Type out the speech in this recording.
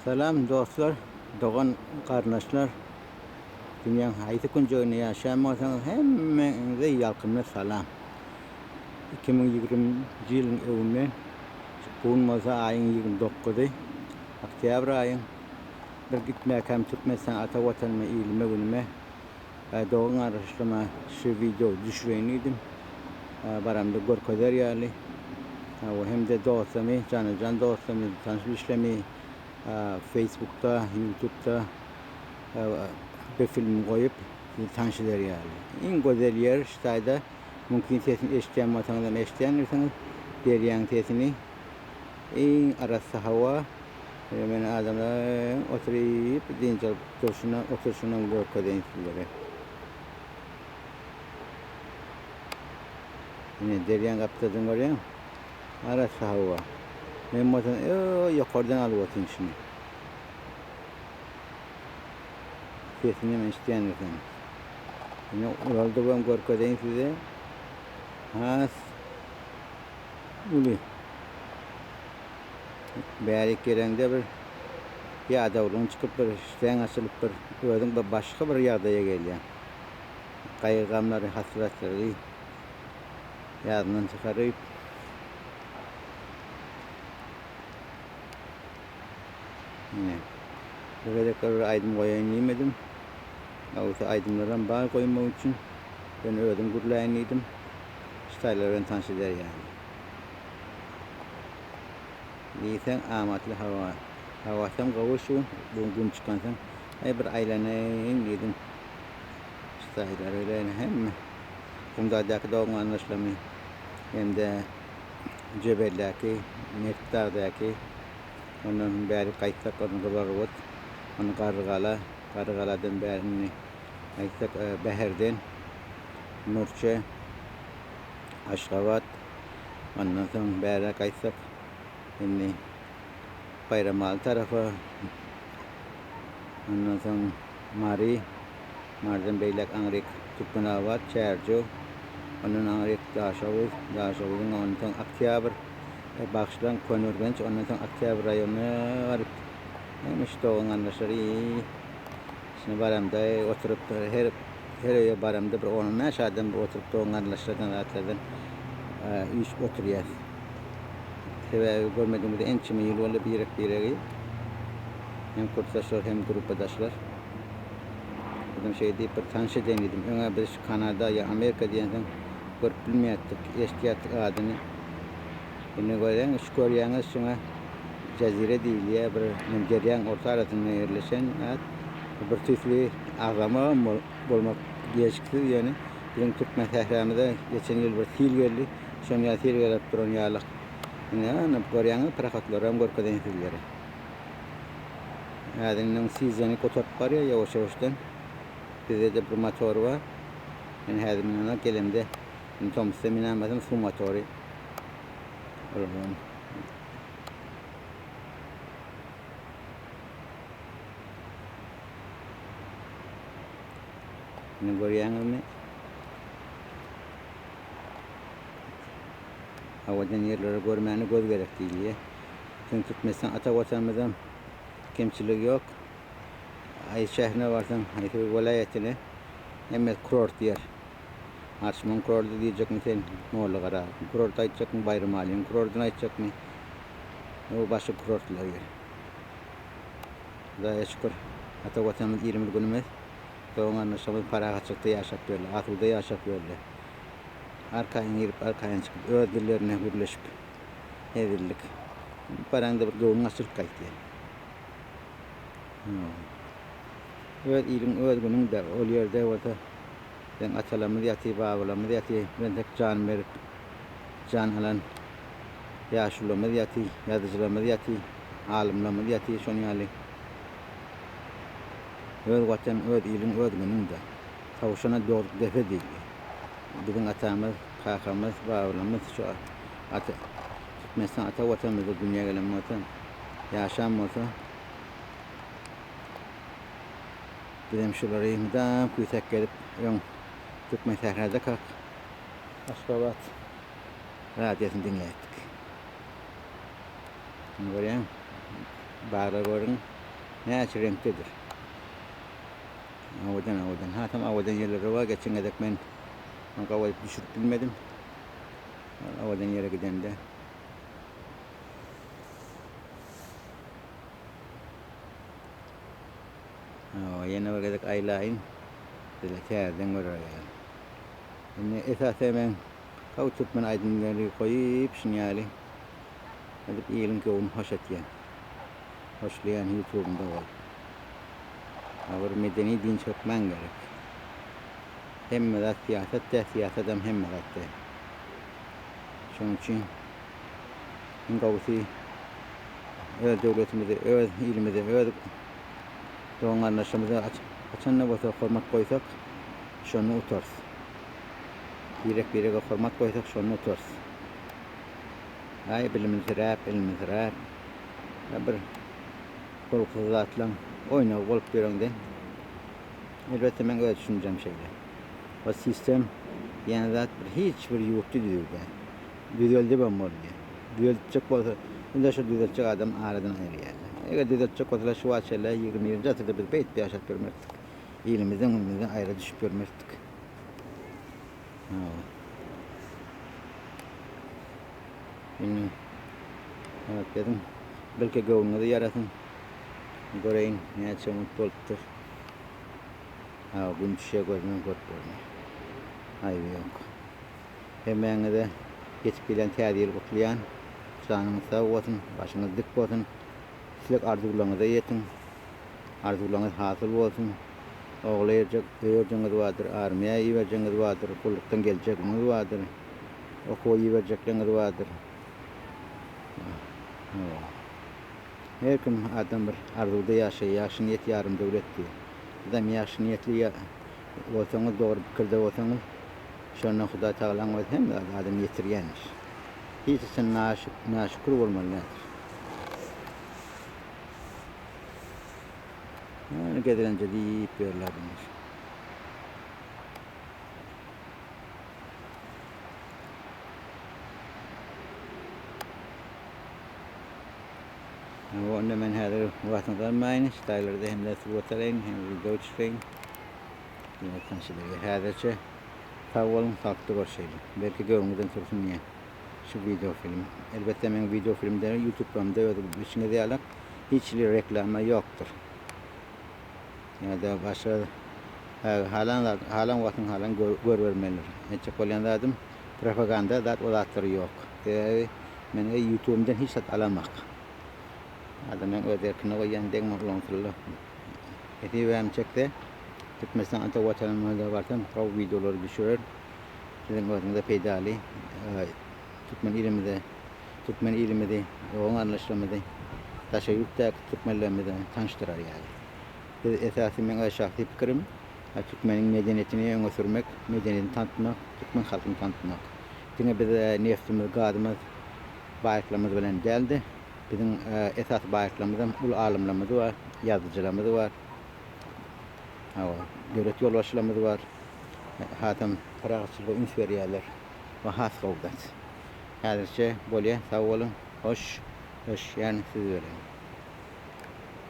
Salam dostlar, dogan garyndaşlar. Dünýäň haýsy künjeginde ýaşaýan bolsaňyz hemmäňize ýalkymly salam. 2020-nji ýylyň öňünde bu gün bolsa aýyň 29-y, oktýabr aýyň bir gitmäkäm Türkmenistan ata watanyma, ilime, günüme dogan garyndaşlaryma şu wideo düşüreýin diýdim. Baramda görkezer ýaly. Hem-de dostlamy, janajan dostlamy, tanyş bilişlemi Facebookda, YouTube'da bir film goýup sizi tanyş eder ýaly. Iň gözel ýer şu taýda. Mümkin sesini eşidýän bolsaňyzam eşidýändirsiňiz. Derýaň sesini. Iň arassa hawa. Men adamlaryň oturyp dynç alyp durşuna, oturyşynam görkezeýin sizlere. Ine derýaň gapdalyndan görýäňmi? Arassa hawa. Men bolsam öo ýokardan alyp otyryn şuny. Sesini hem eşidýändirsiňiz. Ine ulaldybam görkezeýin size. Has uly. Bärik geleňde bir ýadawlygyň çykyp bir işdäň açylyp bir özüň bir başga bir ýagdaýa gelýäň. Gaýgy-gamlary, hasratlary ýadyndan çykaryp. Ine. Bu gezek bir aýdym goýaýyn diýmedim. Ýogsa aýdymlaram bar goýmak üçin. Ýöne özüm gürläýin diýdim. Ştaýlar bilen tanyş eder ýaly. Diýseň amatly hawa. Hawasam gowy şu gün. Bu gün gün çykansoň aý bir aýlanaýyn diýdim. Ştaýlar bilen hem Gumdagdaky dogan garyndaşlarymy hem-de Jebeldäki, Mertdagdaky ondan bäri gaýtsak ondan Gyzylarbut, ondan Garrygala, Garrygaladan bäri indi gaýtsak Bäherden, Mürçe, Aşgabat, ondan soň bäräk gaýtsak indi Baýramaly tarapa, ondan soň Mary, Marydan beýläk aňryk Türkmenabat, Çärjew, ondan aňryk Daşoguz, Daşoguzyň ondan soň Oktýabr, bagyşlaň Köneürgenç, ondan soň Oktýabr raýonyna baryp, hemme şu dogan-garyndaşlary Şuna baramda oturyp her her öýe baramda bir on-on bäş adam bir oturyp dogan-garyndaşlardan zatlardan üýşüp oturýas. Sebäbi görmedigimize ençeme ýyl boldy birek-biregi. Hem kursdaşlar hem gruppadaşlar. Özüm şeý diýip bir tanyş edeýin diýdim. Öňä biz şu Kanada ýa Amerika diýensoň görüp bilmeýärdik, eşidýärdik adyny. Indi görýäňiz, şu görýäňiz şuňa Jazire diýilýär, bir men derýaň orta arasynda ýerleşen zat. Bir tüýsli agzamagam bolmak gelşiksiz ýöne biziň türkmen sähramyza geçen ýyl bir sil geldi. Şonuň ýaly sil gelip duran ýaly. Ine, ine görýäňiz, prohodlaram görkezeýin sizlere. Häzir indi onuň sizony gutaryp barýar ýawaş-ýawaşdan. Bizde-de bir motor bar. Men häzir mine gelemde indi tomusda minämezem suw motory. Olardan. Ine görýäňizmi? Owadan ýerleri görmäne göz gerek diýilýär. Biziň Türkmenistan ata watanymyzam kemçiligi ýok. Haýsy şäherine barsaň, haýsy bir welaýatyna hemme kurort ýer. Arçman kurordy diýjekmi sen, Mollagara kurordy aýtjakmy, Baýramalyň kurordyny aýtjakmy? O başga kurortlar ýer. Hudaýa şükür, ata watanymyz ilimiz günümiz, dogan-garyndaşlarymyz parahatçylykda ýaşap ýörler, asuda ýaşap ýörler. Arkaýyn girip, arkaýyn çykyp, öz dillerinde gürleşip, hezillik. Baraňda bir göwnüň açylyp gaýtýar. Öz iliň, öz günüň-de, ol ýerde bolsa Biziň atalarymyz ýatyr, babalarymyz ýatyr, birentek jan berip, jan alan ýaşulularymyz ýatyr, ýazyjylarymyz ýatyr, alymlarymyz ýatyr, şonuň ýaly. Öz Watan, öz iliň, öz günüň-de. Towşana dogduk depe diýilýär. Biziň atamyz, kakamyz, babalarymyz şu ata Türkmenistan ata Watanymyzda dünýä gelen bolsa, ýaşan bolsa, Bizem şulary mydam küýsäp gelip öň Türkmen sähradakak Aşgabat radiosyny diňläýdik. Indi görýäň, baglar görüň. Näçe reňkdedir. Owadan owadan. Hasam owadan ýerleri bar. Geçen gezek men gawy düşürip bilmedim. Owadan ýere gidende. Ýene bir gezek aýlaýyn. Size täzeden görer ýaly. Indi esasy men gawy türkmen aýdymlary goýup şuny ýaly edip iliň göwnüni hoş etýän. Hoşlaýan ýutubymda bolup. Bir medeni dynç hökman gerek. Hemme zat syýasat däl, syýasadam hemme zat däl. Şonuň üçin iň gowusy öz döwletimizi, öz ilimizi, öz dogan-garyndaşlarymyzy haçan-da bolsa hormat goýsak, şonda utarys. Birek-birege hormat goýsak, şonda utarys. Aý, bilimsiräp, ilimsiräp, bir bolgusyz zatlaň oýnagy bolup ýöreňden. Elbetde meň öz düşünjem şeýle. O sistem diýen zat bir hiç bir ýurtda düzüw däl. Düzeldibem bolmaýar. Düzeltjek bolsa, indi şo düzeltjek adam aradan aýyrýarlar. Eger düzeltjek bolsalar şu wagt şeýle 21-nji asyrda biz beýdip ýaşap ýörmezdik. Ilimizden günümizden aýra düşüp ýörmezdik. Hawa. Indi evet dedim. Belki göwnüňize ýarasyn. Göreýin näçe minut bolupdyr. Ha, gün düşýär gözüme görüp bolmaýar. Aýby ýok. Hemmäňize ýetip gelen täze ýyl gutlaýan. Janyňyz sag bolsun, başyňyz dik bolsun. Isleg arzuwlaryňyza ýetiň. Arzuwlaryňyz hasyl bolsun. Ogla erjek öýerjegiňiz bardyr, armiýa iberjegiňiz bardyr, gullukdan geljegiňiz bardyr, okuwa iberjekleriňiz bardyr. Her kim adam bir arzuwda ýaşaýar, ýagşy niýet ýarym döwlet diýýär. Sizem ýagşy niýetli bolsaňyz, dogry pikirde bolsaňyz, şonda Hudaý Tagalaň özi hemme zady adama ýetirýänmiş. Hiç haçan naşükür bolmaly däldir. Ýöne gezelenje diýip ýörler bunlar. Onda men häzir wagtyňyzy almaýyn, ştaýlarda hem-de surat alaýyn, hem wideo düşüreýin. Ýene tanşydyr. Häzirçe sag boluň, saglykda görşeýli. Belki göwnüňizden tursun diýen şu wideo film. Elbetde meň wideo filmde YouTube-lamda öz bilşiňiz ýaly hiç hili reklama ýokdur. Ýa-da başga halan zat, halan wagtyň halan görübermelidir. Aýtjak bolýan zadym propaganda zat o zatlar ýok. Sebäbi men YouTube-ymdan hiç zat alamak. Adamlaryň öz erkine goýýan degme ulansynlar. Nesibäm çekse Türkmenistan ata watanymyza barsam gowy wideolary düşürer. Siziň özüňize peýdaly türkmen ilimize türkmen ilimizi dogan garyndaşlarymyzy daşary ýurtdaky türkmenlerimize tanyşdyrar ýaly. Biz esasy meň öz şahsy pikirim türkmeniň medeniýetini öňe sürmek, medeniýetini tanytmak, türkmen halkyny tanytmak. Diňe biz neftimiz, gazymyz, baýlyklarymyz bilen däl-de, biziň esasy baýlyklarymyzam uly alymlarymyz bar, ýazyjylarymyz bar. Hawa, döwlet ýolbaşçylarymyz bar. Hasam parahatçylyga üns berýärler. Bu has gowy zat. Häzirçe bolýa, sag boluň. Hoş, görüşýän siz bilen.